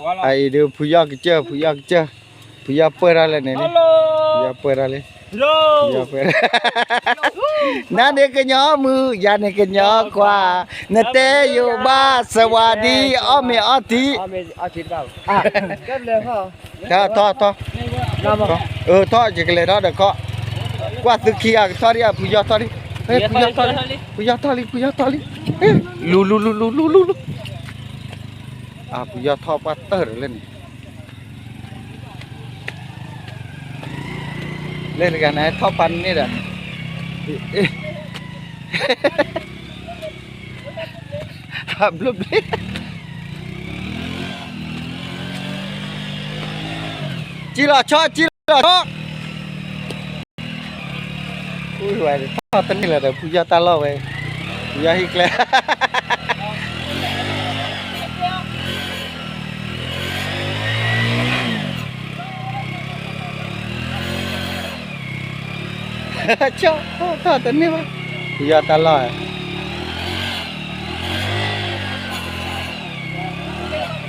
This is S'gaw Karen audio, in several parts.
အအံၤဒုး ဖုယီၢ်ကစၢၢ် ဖုယီၢ်ကစၢၢ် ဖုယီၢ်ပၢၢ်ထီၣ်လၢန့ၣ်လံ ဖုယီၢ်ပၢၢ်ထီၣ်လံ ဖုယီၢ်ပၢၢ် နၤန့ၣ်ကညီမုၢ် ယၤန့ၣ်ကညီခွါ နတဲယိၤဘၣ် စဝၤဒံ အီၣ်မ့ၤအီထံ ထီၣ် ထီၣ် ထီၣ် ယကလဲၤထီၣ်ဒီးခီၣ် ကွၢ်သုခံဂၤကထီၣ်ဒံး ဖုယီၢ်ထီၣ်လံ ဖုယီၢ်ထီၣ်လံ ဖုယီၢ်ထီၣ်လံ ဖုယီၢ်ထီၣ်လံ လူၤလူၤလူၤလူၤလူၤလူၤလူၤ ဖုယီၢ်ထီၣ်ပှၢ်တၢၢ်ဒီးလၢန့ၣ် လၢတဂၤန့ၣ် ထီၣ်ပာ်န့ၢ်ဒီး ဘျိဘျ့ ကံလီၤဆီ ကံလီၤဆီ ထီၣ်တန့ၢ်လၢၤဒီး ဖုယီၢ်တၢ်လီၢ်ဝဲ ဖုယီၢ်ဟံၣ်ကျဲ ဆီ ထီၣ်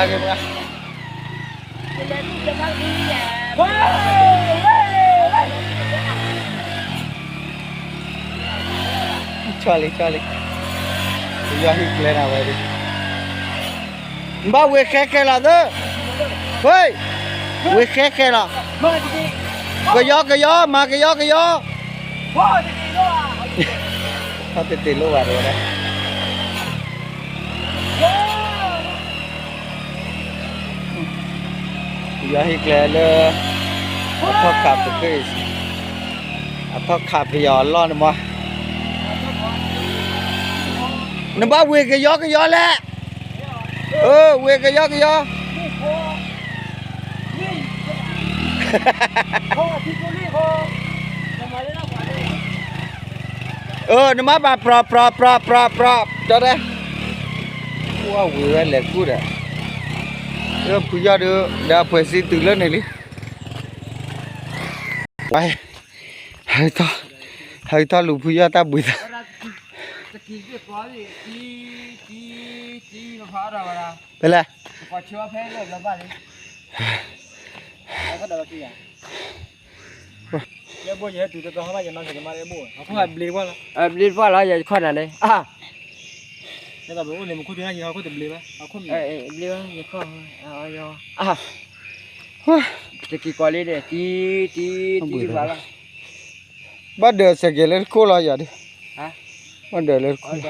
တန့ၢ်ဘၣ် ဖုယီၢ်တၢ်လီၢ် လၢက့ၤမး ဆီလံ ဆီလံ ယဟံၣ်ကျဲနၤဝဲဒၣ် နဘၣ်ဝ့ၤဃဲဃဲလီၤသၢ ဝ့ၤဃဲဃဲလီၤ ကယီကယီ မၤကယီကယီ တတ့ၤလိၣ်ဘၣ်တဝဲဒၣ် ယဟံၣ်ကျဲလၢ အထီၣ်ခးပက့ၢ် အထီၣ်ခးပယီၤအလီၢ်န့ၣ်မး နဘၣ်ဝ့ၤကယီကယီလဲၣ် အၢ ဝ့ၤကယီကယီ အၢ နမၤဘၣ်ပြီၤပြီၤပြီၤပြီၤပြီၤ တဲ ဝဲဝ့ၤဝဲလဲၤကူၣ်ဒီး ဖုယီၢ်ဒုး ဒီးအဖှဲးစံတုၤလၢန့ၣ်လံ ဝဲ ဟဲထီၣ် ဟဲထီၣ်လူၤဖုယီၢ်တၢ်ဘှံးသး ဖဲလဲၣ် ဘျ့တပှၢ်လီၤ ယခီၣ်နၤန့ၣ် ဘျ့ဘၣ် ယခီၣ် တက့ၤကီးလံန့ၣ် တံၤတံၤတံၤဘၣ်လီၤ ဘၣ်ဒၢးစဲးကဲးလၢတခိၣ်လီၤယၤဒုး ဘၣ်ဒၢးလၢတခိၣ်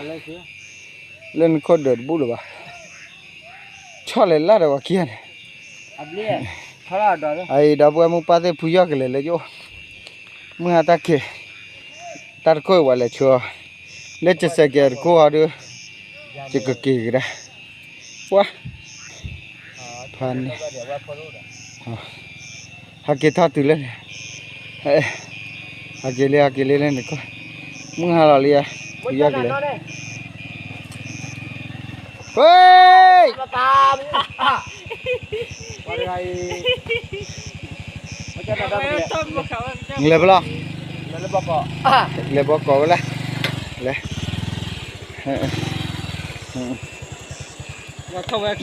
လၢနခိၣ်ဒၢးတဘူၣ်လၢၤဘၣ် ဆီၣ်လဲၤလၢ်ဒီးဝဲခံဂၤန့ၣ် အံၤဒီပုၢ်ဝဲၢ်မုၢ်ပၢ်သ့ၣ်ဖုယီၢ်ကလဲၤလၢယအိၣ် မုၢ်ဟါတၢ်က့ၤ တၢ်တခိၣ်အံၤဝဲလဲၤဆှၢအီၤ လၢကစဲးကဲးတခိၣ်အီၤဒုး ယကက့ၤကဒါ ပှၤ ဖးန့ၣ် ဟဲက့ၤထီၣ်တုၤလၢန့ၣ် ဟဲက့ၤလံ ဟဲက့ၤလံလၢန့ၣ်ကီၢ် မုၢ်ဟါလီၤလံဧါ ဖုယီၢ်ကလဲၤ ဝ့ၢ် လဲၤဖဲလဲၣ် လဲၤဘ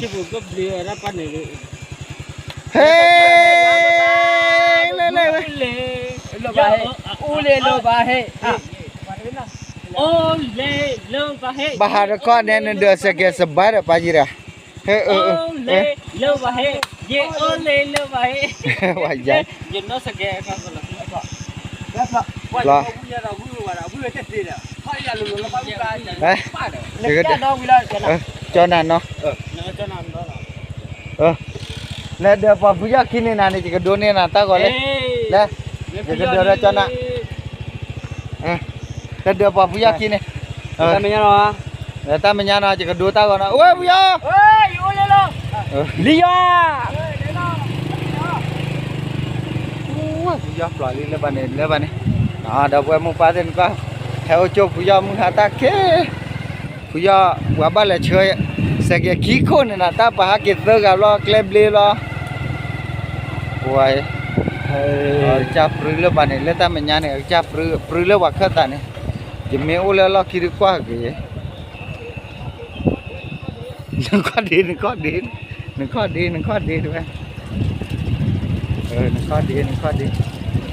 ီကီးဝဲလဲၣ် လဲၤ ဟဲ လဲၤလဲၤဝဲ အိၣ်လ့ၤလိာ်ဘၣ်ဟ့ၣ် ဘၣ်ဟးတခီန့ၣ် နဒၢးစဲးကဲးစဘါဒီးပာ်ယံၤတဂၤ ဟဲ အိၣ်လ့ၤလိာ်ဘၣ်ဟ့ၣ် ယအိၣ်လ့ၤလိာ်ဘၣ်ဟ့ၣ် ဝဲယၤ လီၤ ကၠီနၤနီၤ လဲၤဒၢးပှၤဖုယီၢ်ခံန့ၣ်နၤန့ၣ် ယကဒိးန့ၢ်နၤတၢ်ဂီၤလံ လဲၤ ယကဒိးဒီးကၠီနၤ လဲၤဒၢးပှၤဖုယီၢ်ခံန့ၣ် တၢ်မဲာ်ညါနီၤ ယကဒိးတၢ်ဂီၤနီၤ အိၣ်ဝဲဖုယီၢ် လံယီၢ် ဖုယီၢ်ပျီလံလၢဘၣ်န့ၣ် လၢဘၣ်န့ၣ် ဒီပုၢ်ဝဲၢ်မုၢ်ပၢ်သ့ၣ်နကွၢ် ဟဲအိၣ်ကၠိဖုယီၢ်မုၢ်ဟါတၢ်က့ၤ ဖုယီၢ် ပှၤဘၣ်လဲၤဆှၢ စဲးကဲးခံခိၣ်န့ၣ်နၤ တၢ်ပာ်ဟးက့ၤသၢဂၤဘျီ ကျဲဘျ့ဘျီ ပှၤ ကစၢ်ပြူလၢဘၣ်န့ၣ် လၢတၢ်မဲာ်ညါန့ၣ် ကစၢ်ပြူ ပြူလၢပှၤခၢၣ်သးန့ၣ် ယမ့ၢ်အိၣ်လၢအလီၢ်ခံဒုးကွၢ်က့ၤ နခီၣ်ဒ့ နခီၣ်ဒ့ နခီၣ်ဒ့ နခီၣ်ဒ့တဝဲ, နခီၣ်ဒ့ နခီၣ်ဒ့,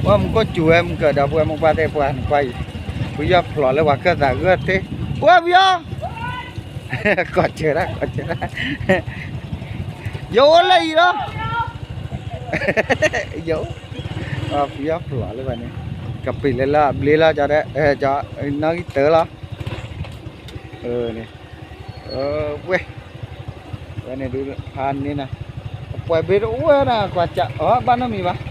ပှၤမူခိၣ်စူၤဝဲ မုၢ်ကၢၤဒီပုၢ်ဝဲၢ်မိၢ်ပှၢ်သ့ၣ်ပှၢ် နကွၢ်အံၤ, ပယီၤဖျိးလၢပှၤခၢၣ်သးဂၢၢ်သ့, ပှၤပယီၤ, ကီၢ်စၢၤဒၣ် ကီၢ်စၢၤဒၣ်, ယအိၣ်လၢအံၤလီၤ, ယအိၣ်, ပယီၤဖျိးလၢပှၤန့ၣ်, ကပ့ၤလၢလီၤ အဘျ့လီၤ ကၠီဒီး, ကၠီ, နီၣ်ဂံၢ်တၢလီၤ, န့ၣ် ဝဲ, ဝဲန့ၣ်ဒုးဖးန့ၢ်နၤ, ပှဲၤဘ့တအိၣ်ဝဲဒၣ် ကွၢ်ကး အဘၣ်နီတမံၤ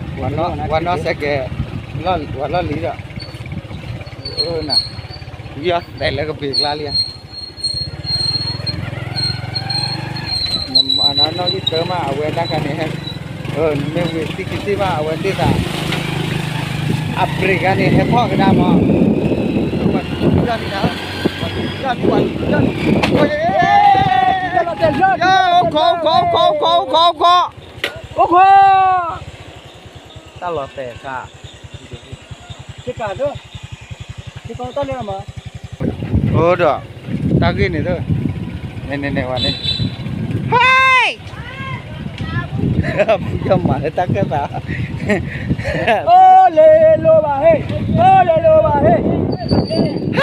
ဘၣ်, ပှၤနီၣ်စဲးကဲး, ပှၤလီၢ်လံၤဒီး, န, ယီၤသဲးလၢကပ့ၤကျါလံဧါ, နီၣ်ဂံၢ်တၢမး အဝဲဒၣ်ခါန့ၣ်ဟဲ, နမ့ၢ်ဝံၤသံကသံၣ်မး အဝဲသ့ၣ်သး အပရ့ၤခါန့ၣ် ဟဲဖီၣ်ကဒါမး, ပှၤ, ပှၤ, အိၣ်ခိး အိၣ်ခိး အိၣ်ခိး အိၣ်ခိး, အိၣ်ခိး, တၢ်လီၤတဲာ်ခါ, အိၣ်ဒီး, တၢ်ဂ့ၢ်န့ၣ်သၢ, န့ၣ်န့ၣ်န့ၣ်ဝဲန့ၣ်, ဟဲ, ဖုယီၤမၤလၢတၢ်ခၢၣ်သး, အိၣ်လ့လိဘၣ်ဟ့ၣ်, အိၣ်လ့လိဘၣ်ဟ့ၣ်, ဟ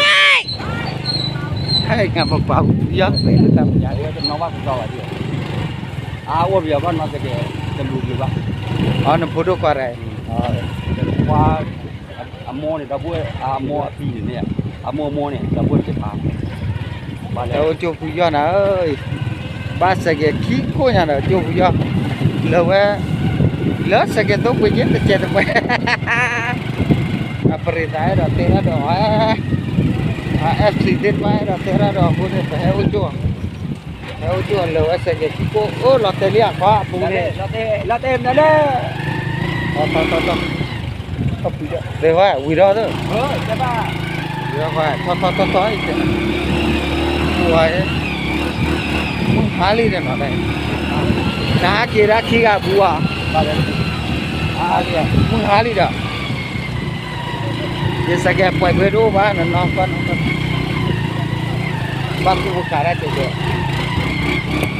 ဲ, ဟဲ ငါပပာ်ဖုယီၤသဲးလၢတၢ်မညါ, တနီၤဘၣ်တနီၤဘၣ်, အအိၣ်ပယီၤဘၣ်နီၣ်စဲးကဲး, တလူၤက့ၤဘၣ်, အနဖိဒိၣ်ခွါတဂၤ, ခွါ အမိၢ်န့ၣ် ဒီပုၢ်ဝဲၢ်အမိၢ်အဖံန့ၣ်န့ၣ်, အမိၢ်အမိၢ်န့ၣ် ဒီပုၢ်ဝဲၢ်တဖၣ်, ပှၤလၢအိၣ်ကၠိဖုယီၤနၤဧၢ, ဘၣ်စဲးကဲးခံခိၣ်ညါဒီးကၠိဖုယီၤ, လၢဝဲ, လၢစဲးကဲးသိပှ့ၤက့တစဲးတပှဲၤ, အပရ့ၤသးအဲၣ်ဒိးတဲတၢ်ဒီး, အအဲၣ်စံးသ့ၣ်တဖၣ်အဲၣ်ဒိးတဲတၢ်ဒီးအဃိန့ၣ် ပဟဲအိၣ်ကၠိ ဟဲအိၣ်ကၠိလၢဝဲစဲးကဲးခံခိၣ် အိၣ်လီၤတဲာ်လံအခွါအပူၤန့ၣ်, လီၤတဲာ်မနုၤလဲၣ်, ထီၣ်ထီၣ်ထီၣ်ထီၣ်, ဝံၤဒီးသၢ, ဝံၤဒီးခွါ ထီၣ်ထီၣ်ထီၣ်ထီၣ်, ဝဲ, မုၢ်ဟါလံဒီးနီၤ, တဟးက့ၤဒၣ်ခံဂၤပူၤဧါ, မုၢ်ဟါလံဒီး ယစဲးကဲးပှဲၤဘ့တအိၣ်ဘၣ်နီၤ, ဘၣ်သူၣ်ဘၣ်ကးဒၣ်တဲတဲ,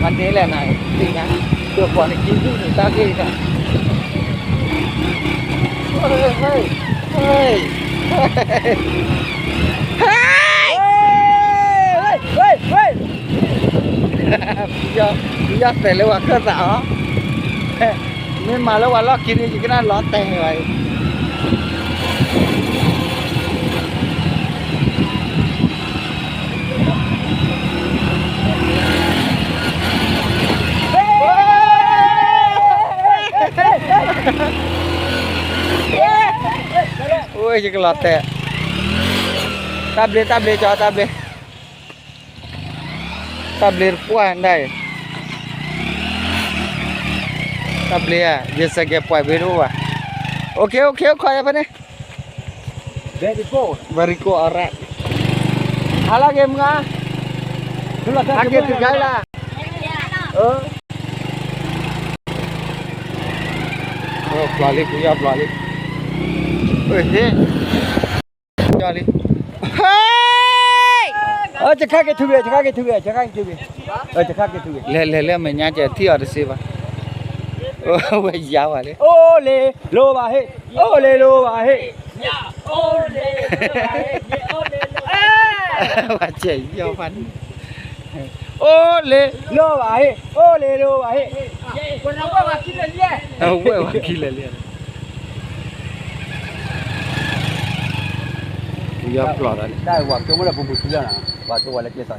မၤန့ၢ်လဲၣ်နၤ, သ့ၣ်ညါ, ဒိၣ်ဃီၤန့ၣ်ကံၢ်ဒူၣ်န့ၣ်တၢ်ဂ့ၢ်န့ၣ်, ဟဲ, ဟဲ, ဟဲ, ယီၤသဲးလၢပှၤခၢၣ်သးအီၤ, မ့ၢ်မၤလၢပှၤလီၢ်ခံန့ၣ် ယကနၣ်လီၤတဲာ်ဝဲအံၤ အိၣ်ယကလီၤတဲာ်, တၢ်ဘျ့ တၢ်ဘျ့ကၠီ တၢ်ဘျ့, တၢ်ဘျ့တပှၢ်ဒၣ်အံၤ, တၢ်ဘျ့ဧါ, ယစဲးကဲးပှဲၤဘ့တအိၣ်ဘၣ်, အိၣ်ခ့ အိၣ်ခ့ အိၣ်ခ့ ယဖဲန့ၣ် Very good, very good, alright. ဟါလၢက့ၤမုၢ်ဂၤ, ဟါက့ၤတုၤခါလၢ်, ပျီလံ ဖုယီၤပျီလံ, ဟ့ၣ်, ယီၤလံ, ဟ့ၣ်, တခါက့ၤထူၣ်က့ၤ တခါက့ၤထူၣ်က့ၤ တခါက့ၤထူၣ်က့ၤ, တခါက့ၤထူၣ်က့ၤ, လဲၤလဲၤလၢမဲာ်ညါကဲထံၣ်အီၤတစ့ဘၣ်, ဝဲယါဝဲလံ, အိၣ်လ့လိဘၣ်ဟ့ၣ်, အိၣ်လ့လိဘၣ်ဟ့ၣ် ပှၤစဲးယီၤဖးန့ၣ်, အိၣ်လ့လိဘၣ်ဟ့ၣ်, အိၣ်လ့လိဘၣ်ဟ့ၣ်, ဝဲၢ်ဝဲခံလဲၤလံ, ယီၤပျီလီၤန့ၣ်, တၢ်ဝဲကၠိမ့ၢ်လၢပူၤပူၤဆံလီၤနၤ, ပှၤကၠိဝဲလၢက့ၤသီ